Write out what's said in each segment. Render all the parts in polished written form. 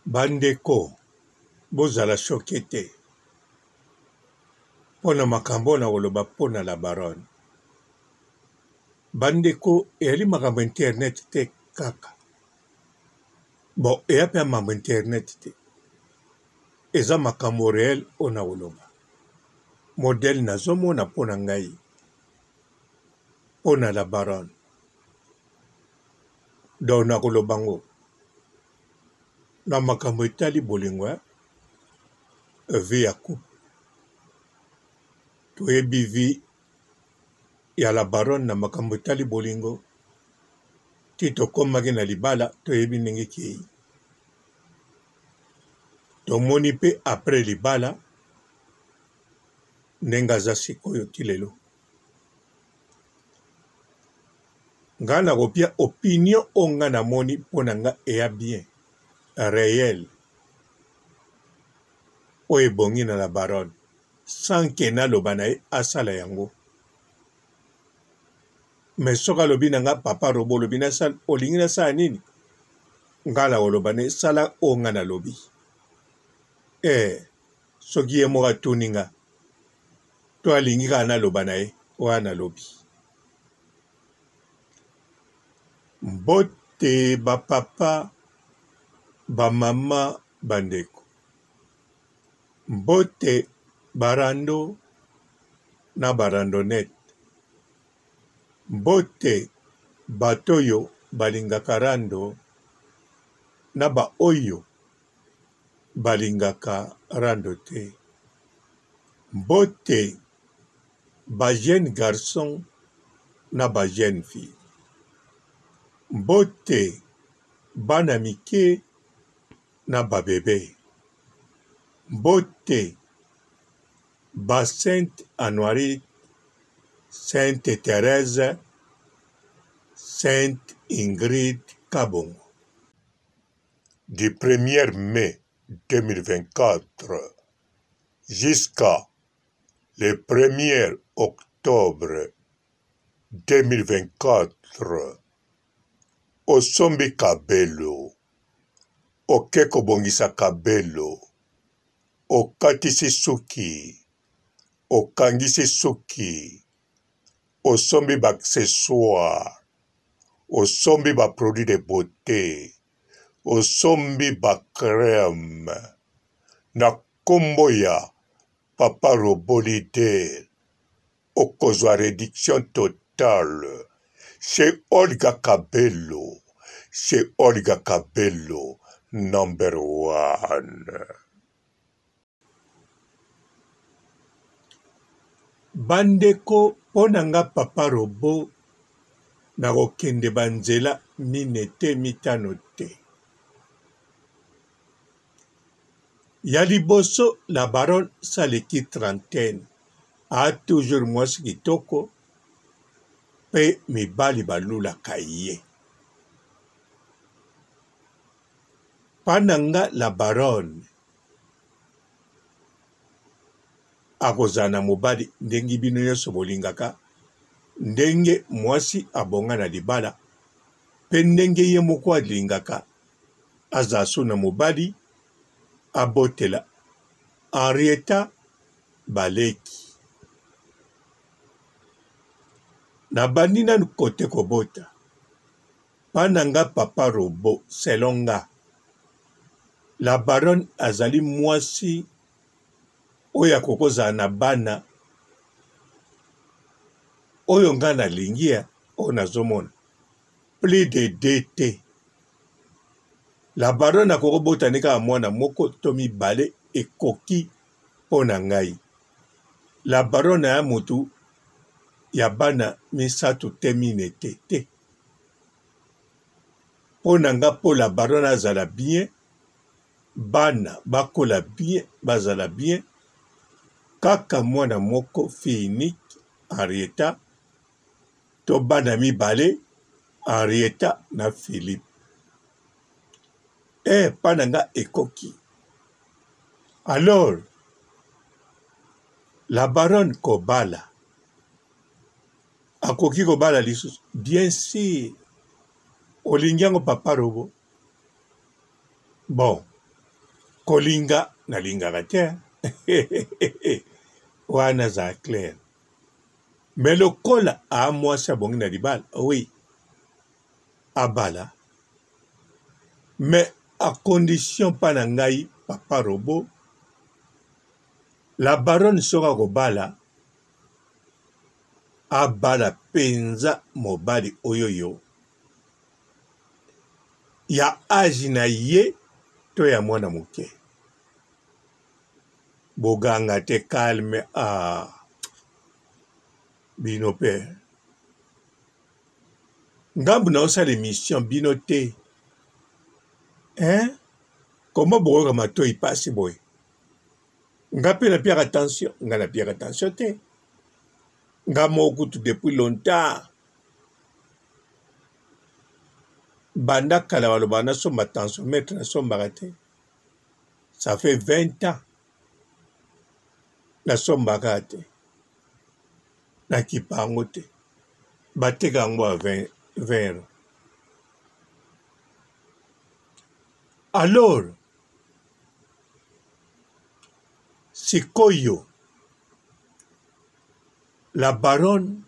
Ba ndeko bozala choque te pona makambo oyo nakoloba pona la baronne. Ba ndeko eyali makambo internet te kaka bon eya pe mambo internet te eza makambo reel oyo nakoloba modèle nazomona pona ngai pona la baronne donc nakoloba ngo. Na makambo etali bolingo eh, vie ya couple toyebi vie ya la baronne na makambo etali bolingo ti tokomaki na libala toyebi ndenge ekeyi tomoni pe après libala ndenge aza sikoyo ti lelo. Nga nakopia opinion oyo nga namoni po na nga eya bien reel oyo ebongi na la baronne sans que naloba na ye asala yango mais soki alobi na nga papa robo olobi nasala olingi nasala nini nga nakoloba na ye sala oyo nga nalobi eh soki ye moko atuni nga to alingi kaka naloba na ye oyo nalobi. Mbote ba papa, ba mama, ba ndeko. Mbote ba rando na ba randonnette. Mbote bato oyo balingaka rando na ba oyo balingaka rando te. Mbote ba jeunes garçons na ba jeunes filles. Mbote bana mike na ba bebes. Mbote ba Sainte Anuarite, Sainte Therèse, Sainte Ingrid Kabongo. Du premier mai 2024 jusqu'à le premier octobre 2024 osombi kabelo oke kobongisa kabelo okatisi suki okangisi suki osombi ba accessoires osombi ba produits de beaute osombi ba crème na kombo ya papa robot leader okozwa reduction totale chez Olga Kabelo chez Olga Kabelo number one. Ba ndeko po na nga papa robot nakokende ba nzela mine te mitano te. Ya liboso la baronne si aleki trentaine a toujours mwasi kitoko pe mibali balulaka ye. Pa na nga la baronne akozala na mobali ndenge bino nyonso bolingaka, ndenge mwasi abonga na libala, pe ndenge ye moko alingaka azala so na mobali abotela Henrietta baleki. Nabandi nanu kote kobota. Pa na nga papa robot selon nga la baronne azali mwasi oyo akoki kozala na bana oyo nga nalingi ya oyo nazomona plus de deux te la baronne akoki kobota nde kaka mwana moko to mibale ekoki mpo na ngai la baronne aya motu ya bana misato te mine te te Po na nga po la baronne azala bien bana bakola bien bazala bien kaka mwana moko fille unique Henrietta to bana mibale Henrietta na Philippe eh pa na nga ekoki alors la baronne kobala Akoki kobala lisusu bien sur olingi yango papa robo bon. Kolinga nalingaka te wana za clair. Mais lokola a mwasi abongi na libala, oui, abala. Mais à condition pa na ngai papa robot, la baronne soki akobala, abala penza mobali oyoyo ya age na ye to ya mwana moke. Boganga te calme ah bino pe ngambu na osala emission bino te hein comment bokoyoka matoyi pasi boye nga pe na piaka tension nga na piaka tension te nga moko kutu depuis longtemps Banda kala balobaka nasomba tensiomètre nasombaka te ça fait 20 ans nasombaka te nakipa yango te bateka yango ba 20 euros alors sikoyo La baronne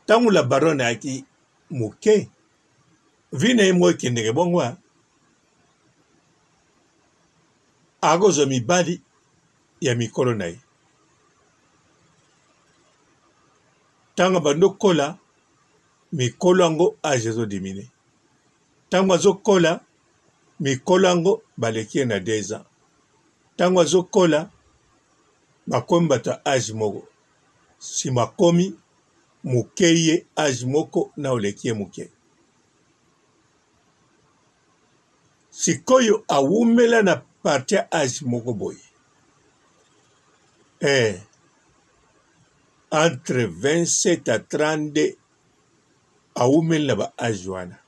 tango la baronne ayaki moke vie na ye moko ekendeke bongo akozwa mibali ya mikolo na ye ntango abandi okola mikolo yango age ezodimine ntango azokola mikolo yango baleki ye na 2 ans ntango azokola Bakomi bato ya age moko sima akomi muke ye age moko na oleki ye muke. Sikoyo awumela na parti ya age moko boye eh, entre 27 à 32 awumeli na ba age wana.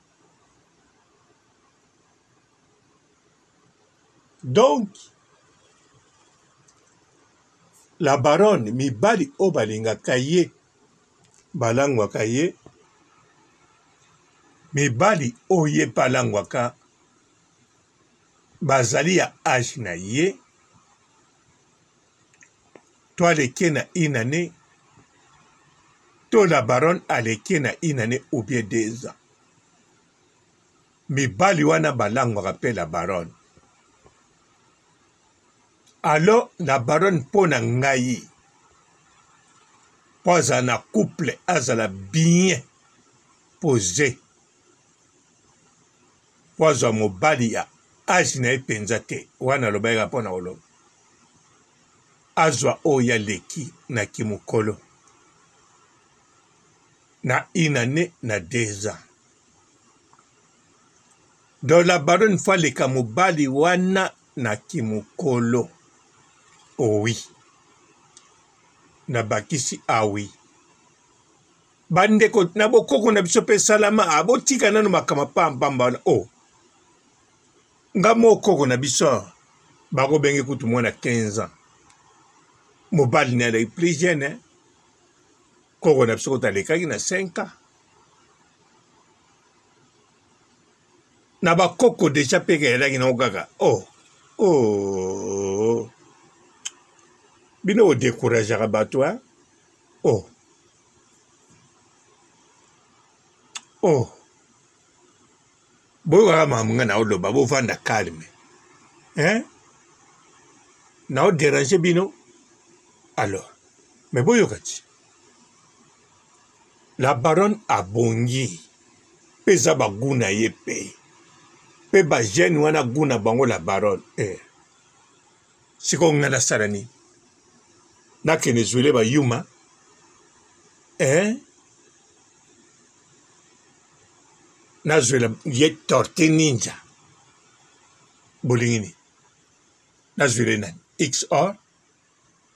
Donc la baronne mibali oyo balingaka ye balangwaka ye mibali oyo ye mpe alangwaka bazali ya age na ye to aleki ye na une année to la baronne aleki ye na une année ou bien 2 ans. Mibali wana balangwaka pe la baronne. Alors la baronne mpo na ngai mpo azala na couple azala bien pose mpo azwa mobali ya age na ye mpenza te wana alobaki kaka mpo na koloba azwa oyo aleki na kimokolo na une annee na 2 ans. Donc la baronne faut aleka mobali wana na kimokolo. Oh oui. Nabakisi ah oui. Bandeko na bokoko na biso pe salama abotika ah, nano makama pamba wana. Oh. Nga moko koko na biso bakobenge kutu mwana 15 ans. Mobali na ye plus jeune hein? Koko na biso kutu alekaki na 5 ans. Na bakoko deja mpe eyalaki nango kaka oh oh bino bodecourageaka bato hein? Oh oh boyokaka makambo ngai naoloba bovanda calme hein? Naoderange bino alors mais boyoka ti La baronne abongi pe eza ba gout na ye pe pe ba jeune wana gout na bango la baronne eh. Sikoyo ngai nasala nini? Nakende zuele ba yuma eh? Nazwela ye torte ninja bolingi nini? Nazwele nani? XR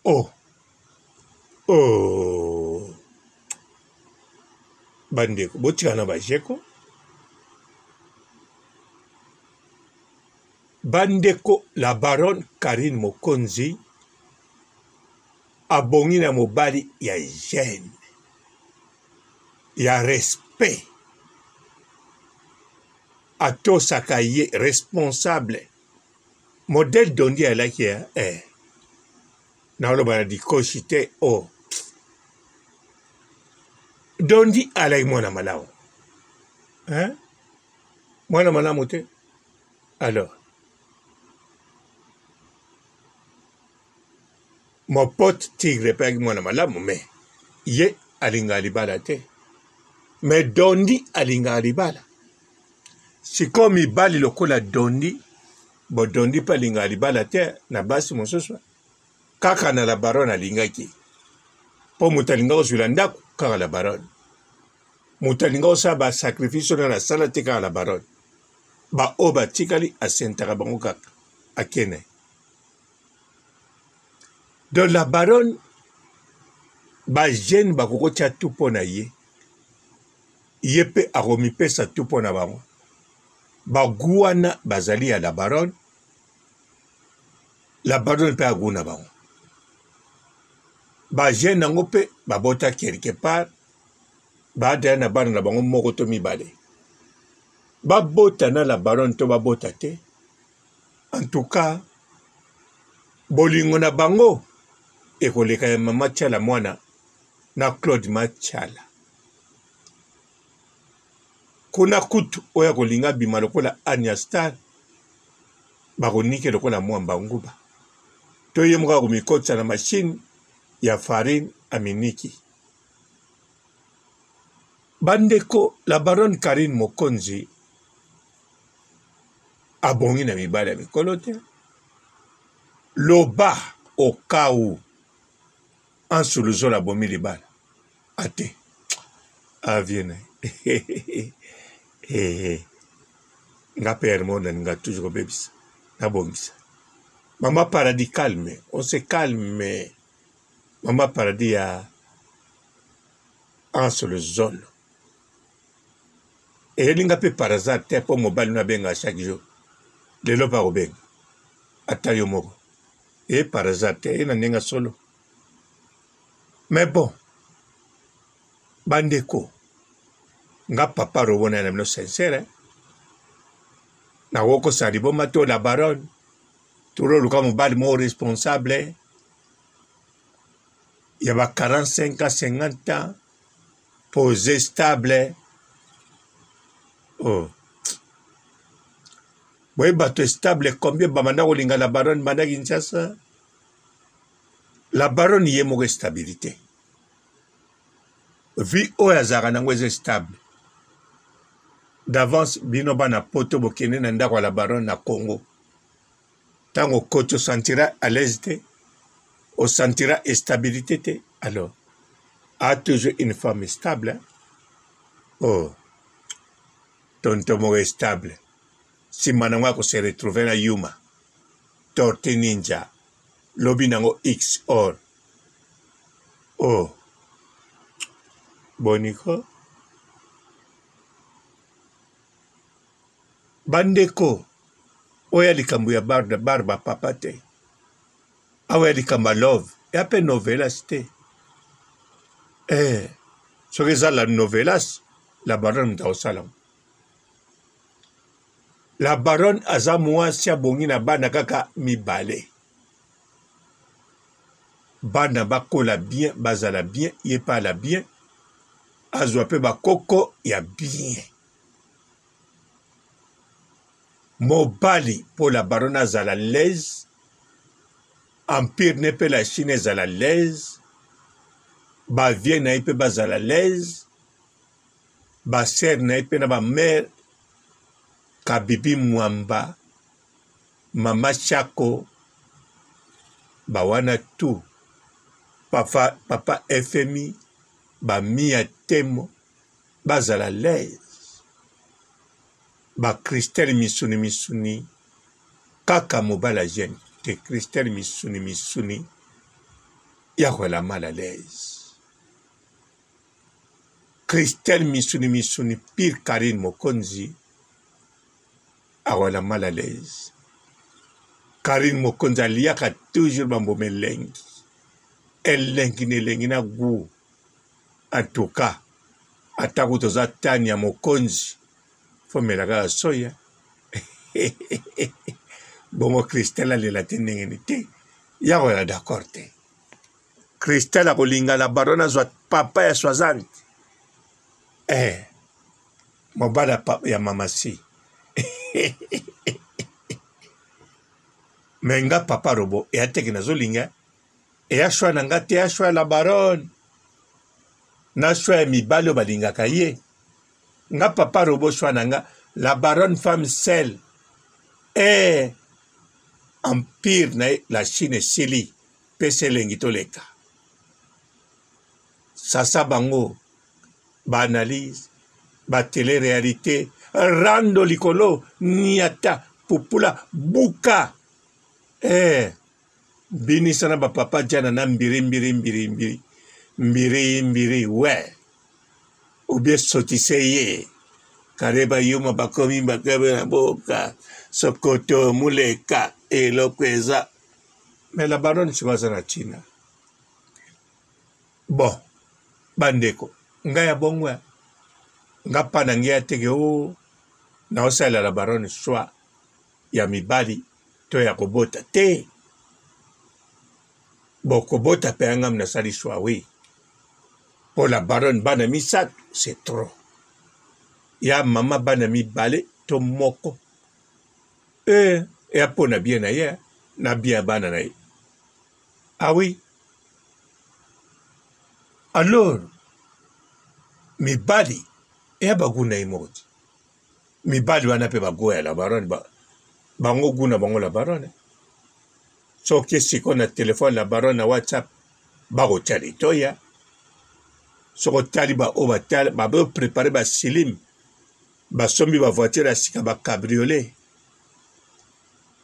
Oh! Oh! Bandeko, botika na ba jeux ko. Bandeko, la baronne Carine Mokonzi abongi na mobali ya jeune, ya respect. Atosaka ye responsable. Modèle Dondi alaki ya eh. Naoloba na dikoshi te oh. Dondi alaki mwana malamu. Hein? Mwana malamu te. Alors Mon pote Tigre pe ayaki mwana malamu mais ye alingaka libala te. Mais Dondi alingaka libala. Sikoyo mibali lokola Dondi, bo Dondi pe alingaka libala te na basi mosusu kaka na la baronne alingaki. Po moto alingaka kozwila ndako kaka la baronne. Moto alingaka kosala ba sacrifice oyo nani asala te kaka la baronne. Ba oyo batikali asentaka bango kaka akende. Donc la baronne ba jeune bakoki kotia tout mpo na ye, ye mpe akomipesa tout mpo na bango. Ba gout wana bazali ya la baronne, la baronne mpe agout na bango. Ba jeune yango mpe babota quelque part baadaya na bana na bango moko to mibale, babota na la baronne to babota te. En tout cas bolingo na bango ekoleka ya mama Tshala mwana na Claude Matshala. Kuna kutu oyo akolinga abima lokola Anya Star bakonike lokola mwamba nguba to ye moko akomikotisa na machine ya farine aminiki. Bandeko la baronne Carine Mokonzi abongi na mibali ya mikolo te loba okau ansuluzola abomi libala ate avie na ye nga mpe hermo nalinga toujours kobebisa nabongisa mama paradis calme on se calme mama paradis ya ansuluzolo Eyeli nga pe par hasard te po mobali no abenga chaque jour lelo pe akobenga ata yo moko eye par hasard te eye na ndenge ya solo mais bon bandeko nga papa robo na bino sincere eh? nakokosa liboma to la baronne tololuka mobali moko responsable ya ba 45 ans 50 ans pose stable oh. Boye bato stable combien babanda kolinga la baronne banda Kinshasa? La baronne ye moko stabilité. Vie oyo azalaka nango eza stable. D'avance bino bana poto bokende na ndako ya la baronne na Congo. Tango okoti osentira à l'aise te, osentira estabilité te alors a toujours une femme stable hein? Oh tonton moko stable nsima nango ako se retrouver na yuma tortue ninja lobi nango x or oh boniko Bandeko oyo ya likambo ya bar de bar ba papa te awa ya likambo ya love ya pe novelas te eh soki eza la novelas la baronne moto akosala yango la baronne aza muasi abongi na bana kaka mibale bana bakola bien bazala bien ye pe ala bien azwa pe bakoko ya bien Mobali po la baronne azala l'aise, empire ne pe la Chine ezala l'aise, ba vieux na ye pe bazala l'aise, ba sœur na ye pe na ba mère Kabibi Mwamba, Mama Shako, ba wana tout, papa, papa FMI, ba Mia Temo, bazala l'aise ba Christelle misuni misuni kaka mobali ya jeune te Christelle misuni misuni ya kozala mal à l'aise Christelle misuni misuni pire Carine Mokonzi akozala mal à l'aise Carine Mokonzi aliaka toujours bamboma elengi elengi na elengi na gout En tout cas ata kutu oza tani ya mokonzi Faut mela kaka soyi hein. Bongo Christelle alela te ndenge nini te. Ya kozala d'accord te. Christelle akolinga la baronne azwa papa ya 60. Eh. Mobali ya mama si. Mais nga papa robo eya teke nazolinga eya choix na nga te eya choix ya la baronne na choix ya mibali oyo balingaka ye nga papa robo choix na nga la baronne femme seule eh empire na ye la Chine esili pesa elengi toleka sasa bango ba analyse ba tele realite rando likolo niata pupula buka eh binisa na ba papa jana na mbiri mbiri mbiri mbiri mbiri mbiri we obie sotise ye kare bayuma bakomi bakabe na boka sokoto muleka eloko eza me la baronne sikoyo aza na ntina Bon ba ndeko nga ya bongo eh nga pa na nge ya teke o oh, naosalela la baronne choix ya mibali to ya kobota te bon kobota mpe ya ngam nasali choix oui mpo la baronne bana misato c'est trop ya mama bana mibale to moko eh, ya mpo na bien na ye na bien ya bana na ye ah oui Alors mibali eya ba gout na ye moko te mibali wana mpe bagoya la baronne ba, bango gout na bango la baronne soki sikoyo na telefone la baronne na whatsapp bakotya litoya soki otali baoyo batali baprepare basilim basombi bavoiture ya sika bacabriolet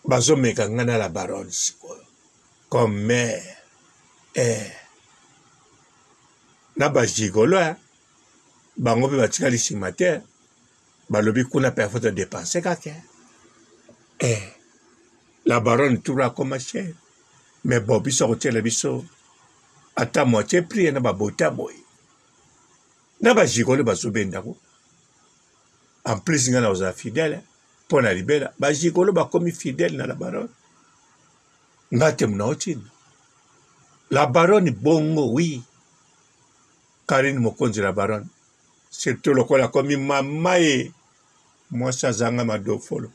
bazomeka ngai na la baronne sikoyo comme mère eh. na ba gigolo eh. bango mpe batikali nsima te balobi kuna mpe afoto depense kaka eh. La baronne tour akoma cher mais bon biso akotiela biso ata moitié prix na babota boye na bagigolo bazobenda ko en plus ngai nakozala fidèle mpo na libela bagigolo bakomi fidèle na la baronne nga te muna otinda la baronne bongo oui karine mokonzi la baronne surtout lokola akomi mama ye mwasi azanga madofolo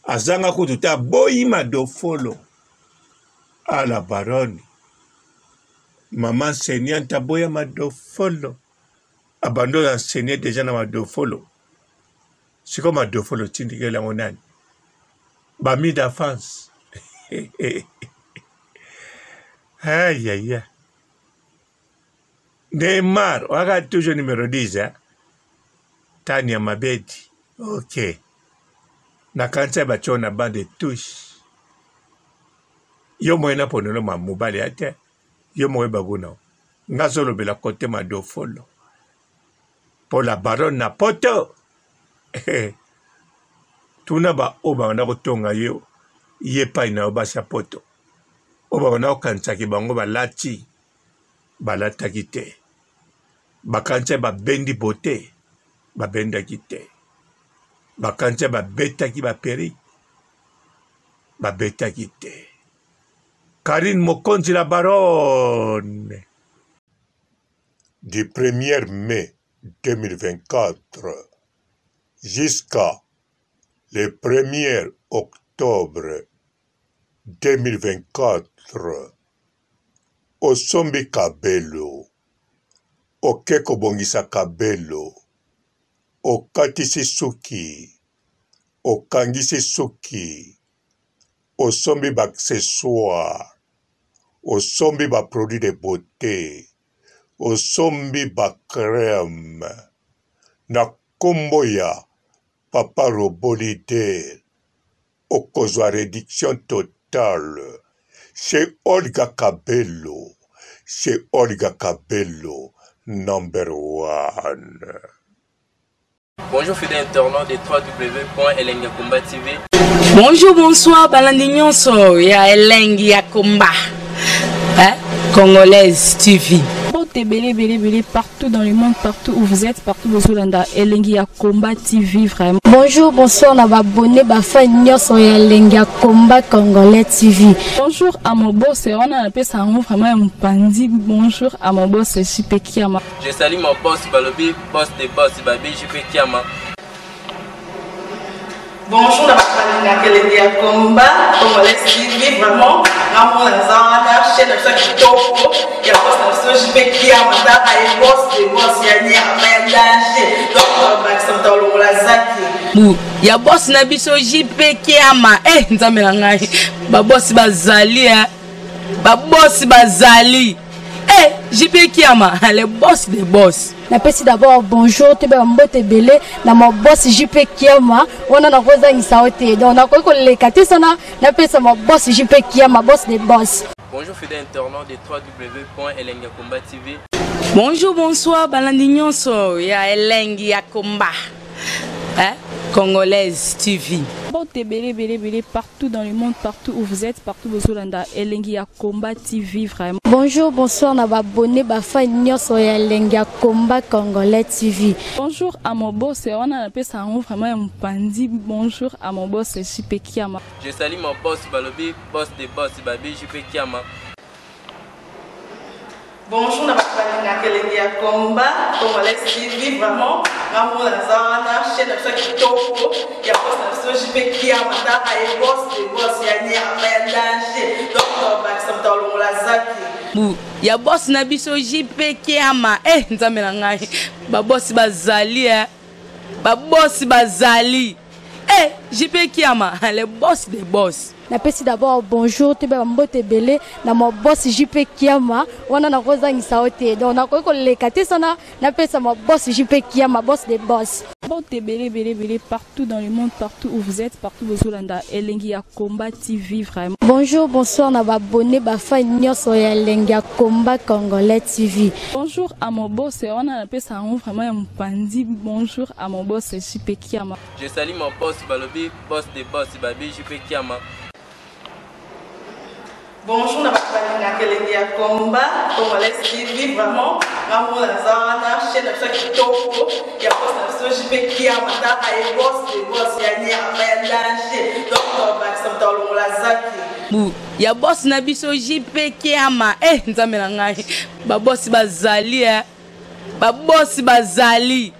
azanga kutu te aboyi madofolo a la baronne mama enseignante aboya madofolo abandi oyo enseigne deja na madofolo sikoyo madofolo otindikeli yango nani bami d'afance ayaya Neymar waka toujours numero 10 hein? Tania Mabedi ok nakanisa batio na bande de touche yo moye na ponelo ma mobali ya te yo moye baguna nga azolobela kote madofolo mpo la baronne na poto tuna ba oyo babanda kotonga yo ye epai na yo basi ya poto oyo babanda kokanisaki bango balati balataki te bakanisa babendi bote babendaki te bakanisa babetaki baperike babetaki te karine mokonzi la baronne Du 1er mai 2024 jusqu'à le 1er octobre 2024, osombi kabelo, oke kobongisa kabelo, okatisi suki, okangisi suki, osombi ba accessoires, osombi ba produits de beaute, osombi ba crème na kombo ya papa robot leader okozwa reduction totale chez Olga Kabelo chez Olga Kabelo number one. Bonjour fidèles internautes de www.elengiyakomba TV. Bonjour, bonsoir, balandi nyonso ya Elengi ya Komba. Hein? Congolaise TV. Mbote ebele ebele ebele partout dans le monde, partout où vous êtes, partout bozolanda Elengi ya Combat TV vraiment. Bonjour, bonsoir na ba abonné ba fan nyonso ya Elengi ya Combat Congolais TV. Bonjour à mon boss, wana napesa yango vraiment ya mopanzi. Bonjour à mon boss JP Kiama. Je salue mon boss balobi boss de boss babi JP Kiama. Bonjour na bato balingaka elengi ya combat congolais TV vraiment ngamona naza wana chaîne na biso ya kitoko ya boss na biso JP Kiama tala ye boss de boss ya nyama ya danger donc bakisa moto alongola zaki bu ya boss na biso JP Kiama eh nzambe na ngai ba boss bazali eh ba boss bazali eh JP Kiama le boss de boss. Napesi d'abord bonjour toyeba ba mbote ebele na ma boss JP Kiama wana nakozangisa yo te donc nakoki koleka te sana napesa ma boss JP Kiama boss de boss. Bonjour fidèle internaute de www.elengiyakomba.tv. Bonjour, bonsoir, balandi nyonso ya Elengi ya Combat. Hein? Congolaise TV. Mbote ebele ebele ebele partout dans le monde, partout où vous êtes, partout bozolanda Elengi ya Combat TV vraiment. Bonjour, bonsoir na ba abonné ba fan nyonso ya Elengi ya Combat Congolais TV. Bonjour à mon boss, wana napesa yango vraiment ya mopanzi. Bonjour à mon boss JP Kiama. Je salue mon boss balobi boss de boss babi JP Kiama. Bonjour na bato balingaka elengi ya combat congolais TV vraiment ngamona naza wana chaîne na biso ya kitoko ya boss na biso JP Kiama tala ye boss de boss ya nyama ya danger donc bakisa moto alongola zaki bu ya boss na biso JP Kiama eh nzambe na ngai ba boss bazali eh ba boss bazali eh JP Kiama le boss de boss. Napesi d'abord bonjour toyeba ba mbote ebele na ma boss JP Kiama wana nakozangisa yo te donc nakoki koleka te sana napesa ma boss JP Kiama boss de boss. Mbote ebele ebele ebele partout dans le monde, partout où vous êtes, partout bozolanda Elengi ya Combat TV vraiment. Bonjour, bonsoir na ba abonné ba fan nyonso ya Elengi ya Combat Congolais TV. Bonjour à mon boss, wana napesa yango vraiment ya mopanzi. Bonjour à mon boss JP Kiama. Je salue mon boss balobi boss de boss babi JP Kiama. Bonjour na bato balingaka elengi ya combat congolais TV vraiment ngamona naza wana chaîne na biso ya kitoko ya boss na biso JP Kiama tala ye boss de boss ya nyama ya danger donc bakisa moto alongola zaki bu ya boss na biso JP Kiama eh nzambe na ngai ba boss bazali eh ba boss bazali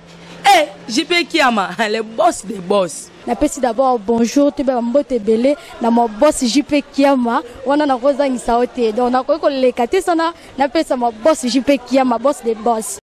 eh JP Kiama le boss de boss. Napesi d'abord bonjour toyeba ba mbote ebele na ma boss JP Kiama wana nakozangisa yo te donc nakoki koleka te sana napesa ma boss JP Kiama boss de boss.